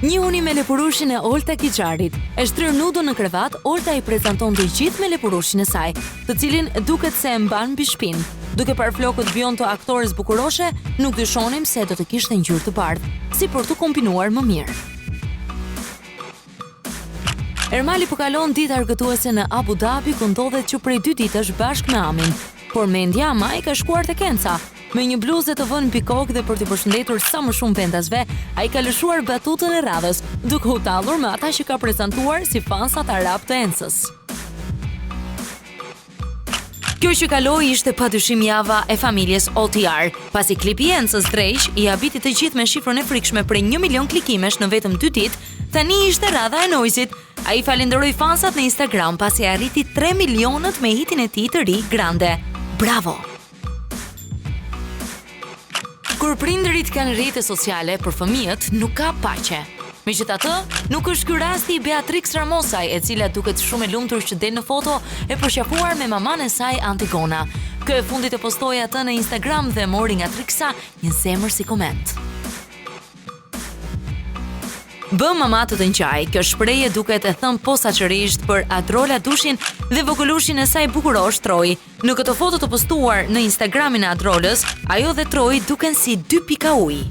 Njihuni me lepurushin e Olta Gixharit. E shtrirë nudo në krevat, Olta i prezanton të gjithë me lepurushin e saj, të cilin duket se e mban mbi shpinë. Duke parë flokët biond të aktores bukuroshe, nuk dyshonim se do të kishte ngjyrë të bardhë, si për t'u kombinuar më mirë. Ermali po kalon ditë argëtuese në Abu Dhabi ku ndodhet që prej dy ditësh bashkë me amin. Por mendja ama i ka shkuar tek Enca. Me një bluze të vënë mbi kokë dhe për t'i përshëndetur sa më shumë vendasve, ai ka lëshuar batutën e radhës, duke u tallur me ata që ka prezantuar si fansat arabë të Encës. Kjo që kaloi ishte padyshim java e familjes OTR, pasi klipi i Encës Dreq i habiti të gjithë me shifrën e frikshme prej 1 milion klikimesh në vetëm 2 ditë, tani ishte radha e Noizyt. Ai falënderoi fansat në Instagram pasi arriti 3 milionët me hitin e tij të ri Grande. Bravo! Kur prindërit kanë rrjete sociale për fëmijët, nuk ka paqe. Megjithatë, nuk është ky rasti i Beatrix Ramosaj, e cila duket shumë e lumtur që del në foto e përqafuar me mamanë e saj Antigona. Kjo e fundit e postoi atë në Instagram dhe mori nga Trixa një zemër si koment. Bë mama të të ngjaj, kjo shprehje duket e thënë posaçërisht për Adrola Dushin dhe vogëlushin e saj bukurosh Troi. Në këtë foto të postuar në Instagramin e Adrolës, ajo dhe Troi duken si dy pika uji.